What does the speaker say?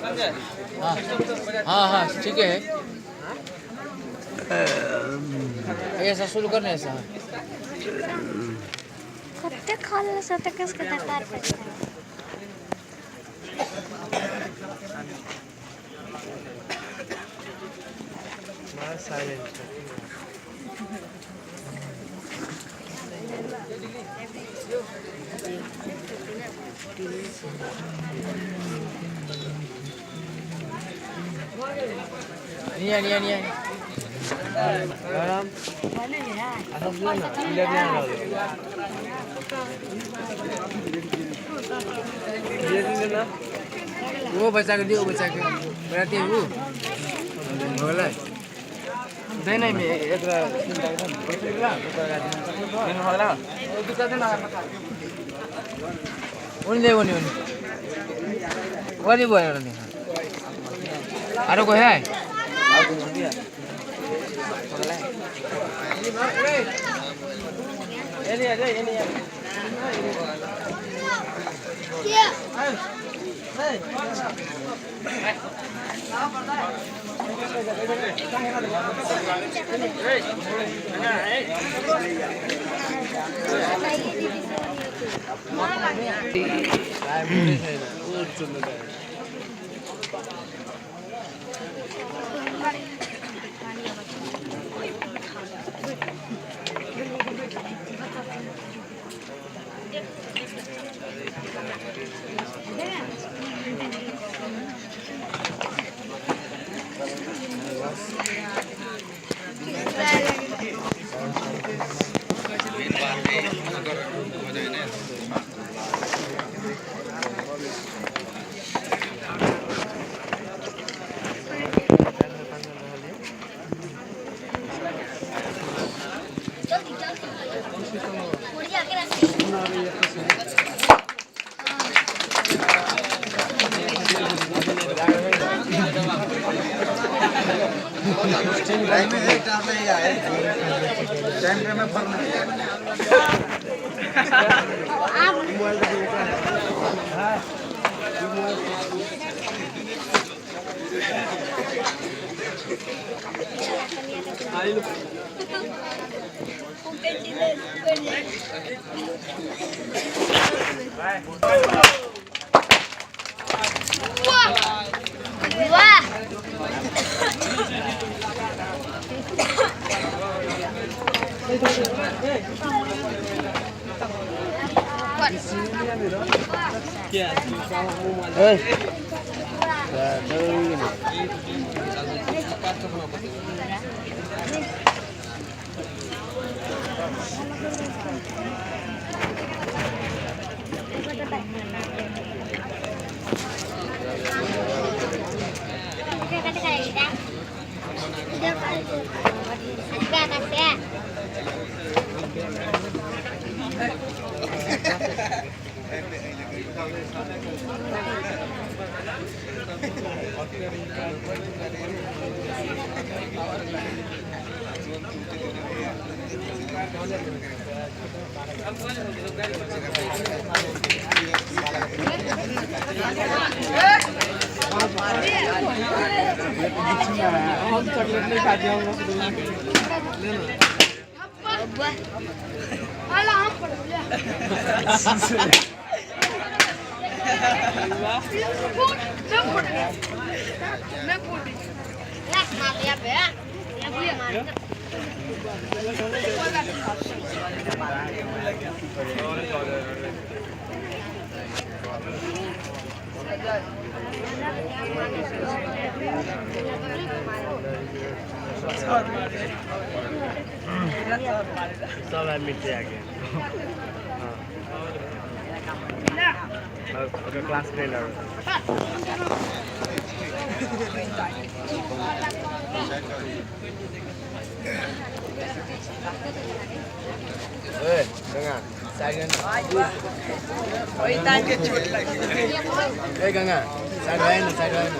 हाँ हाँ हाँ, ठीक है। ऐसा शुरू करने ऐसा। कते खाल से तक कस के तकार पे। नहीं नहीं नहीं वो बचा के दियो, बचा के बनाती है वो भगला नहीं नहीं, मैं एक उन्हें दे, उन्हें उन्हें वो नहीं बोल रहा। अरे कोई है जल्दी जल्दी मुड़िया के रख। वाह सब आदमी मिलते आगे। हाँ, क्लास फ्रेंड और गंगा साइड है ना, साइड है ना।